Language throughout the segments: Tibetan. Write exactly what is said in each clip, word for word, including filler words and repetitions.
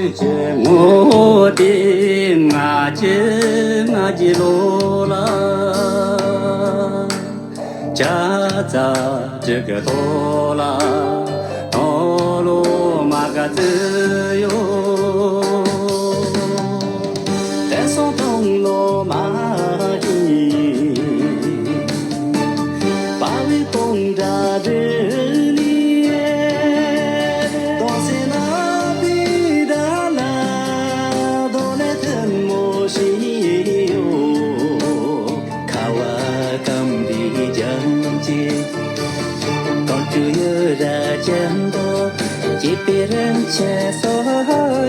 ངོ་དེ་ང་ཅི་ང་ཅི་ལོ་ལ། ཅ་ཙ་ཅི་གི་ཐོ་ལ། ཐོ་ལོ་མ་ག་ཙི་ཡོ། དེ་སོང་ཐོང་ལོ་མ་ཡིན། པ་བི་ཏོང་དྲ་དྲི་ལི། ཏོང་སེ་ན་པི་དྲ་ལ། ཏོ་ལེ་ཐུན་མོ་ཤི་ཡོ། ཁ་བ་ཀམ་བི་ཇང་ཅེ། ཏོ་ཅུ་ཡོ་ར་ཅན་ཏོ། ཅེ་པེ་རན་ཆེ་སོ་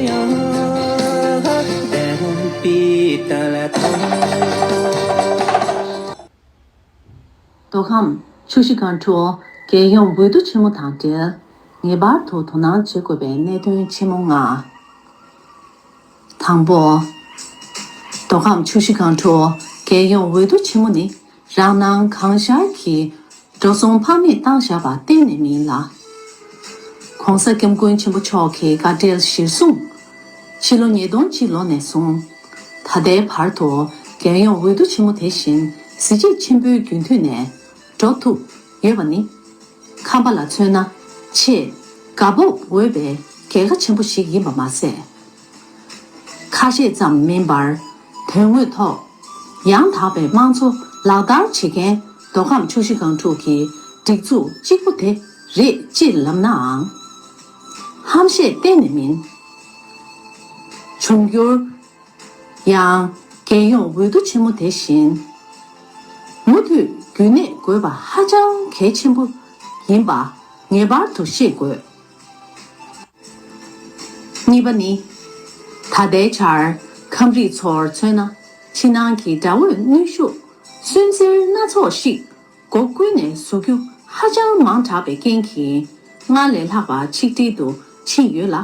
ཡོ། དེན་པི་ཏ་ལ་ཏོ། མདོ་ཁམས་ཆུ་བཞི་སྒང་དྲུག་རྒྱལ་ཡོངས་འོས་བསྡུ་ཆེན་མོ་དང་འབྲེལ། ངེས་པར་དུ་དོ་སྣང་བྱེད་དགོས་པའི་གནད་དོན་ཆེན་མོ་ལྔ། དང་པོ། མདོ་ཁམས་ཆུ་བཞི་སྒང་དྲུག་རྒྱལ་ཡོངས་འོས་བསྡུ་ཆེན་མོ་ནི་རང་སྣང་གང་ཤར་གྱིས་འགྲོ་སོང་ཕངས་མེད་བཏང་བཞག་པ་གཏན་ནས་མིན་ལ། ༸གོང་ས་༸སྐྱབས་མགོན་ཆེན་པོ་མཆོག་གི་བཀའ་འབྲེལ་གཞིར་བཟུང་། ཕྱི་ལོ་ཉིས་སྟོང་གཅིག་ལོ་ནས་བཟུང་། ད་ལྟའི་བར་དུ་རྒྱལ་ཡོངས་འོས་བསྡུ་ཆེན་མོ་དེ་བཞིན་གཟི་བརྗིད་ཆེན་པོའི་རྒྱུན་མཐུད་ནས་འགྲོ་ཐུབ་ཡོད་པ་ནི། ཁམས་པ་ལ་མཚོན་ན་ཆེས་དགའ་སྤོབས་འོས་པའི་རྒྱལ་ཁ་ཆེན་པོ་ཞིག་ཡིན་པ་མ་ཟད། ཁ་ཤས་ཙམ་མིན་པར་དོན་དངོས་ཐོག་ཡང་དག་པའི་དམངས་གཙོ་ལག་བསྟར་བྱེད་མཁན་མདོ་ཁམས་ཆུ་བཞི་སྒང་དྲུག་གི་སྒྲིག་འཛུགས་གཅིག་པུ་དེ་རེད་ཅེས་ལབ་ནའང་། ཧམ་བཤད་གཏན་ནས་མིན། འབྱུང་འགྱུར། ཡང་། རྒྱལ་ཡོངས་འོས་བསྡུ་ཆེན་མོ་དེ་བཞིན། མུ་མཐུད་རྒྱུན་གནས་དགོས་པ་ཧ་ཅང་གལ་ཆེན་པོ་ཡིན་པ་ངེས་པར་དུ་ཤེས་དགོས། གཉིས་པ་ནི། ད་ལྟའི་ཆར་ཁམས་རིགས་ཚོར་མཚོན་ན། ཕྱི་ནང་གི་དགྲ་བོའི་གནོན་ཤུགས་སུན་གཙེར་སྣ་ཚོགས་ཤིག་སྒོ་ཀུན་ནས་བཟོ་རྒྱུ་ཧ་ཅང་མང་དྲགས་པའི་རྐྱེན་གྱིས། སྔར་ལས་ལྷག་པ་ཆིག་སྒྲིལ་དུ་ཕྱིན་ཡོད་ལ།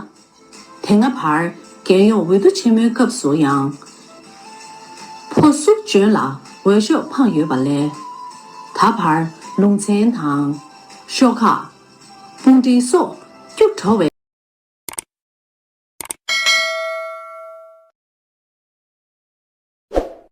དེ་སྔ་བར་རྒྱལ་ཡོངས་འོས་བསྡུ་ཆེན་མོའི་སྐབས་སུ་ཡང་། ཕོ་སུ་འཇོན་ལ་འོས་ཤོག་འཕངས་ཡོད་པ་ལས། ད་བར་ལུང་ཚན་དང་། ཤོག་ཁག་དཔུང་སྒྲིག་སོགས་སྐྱུག་བྲོ་བའི།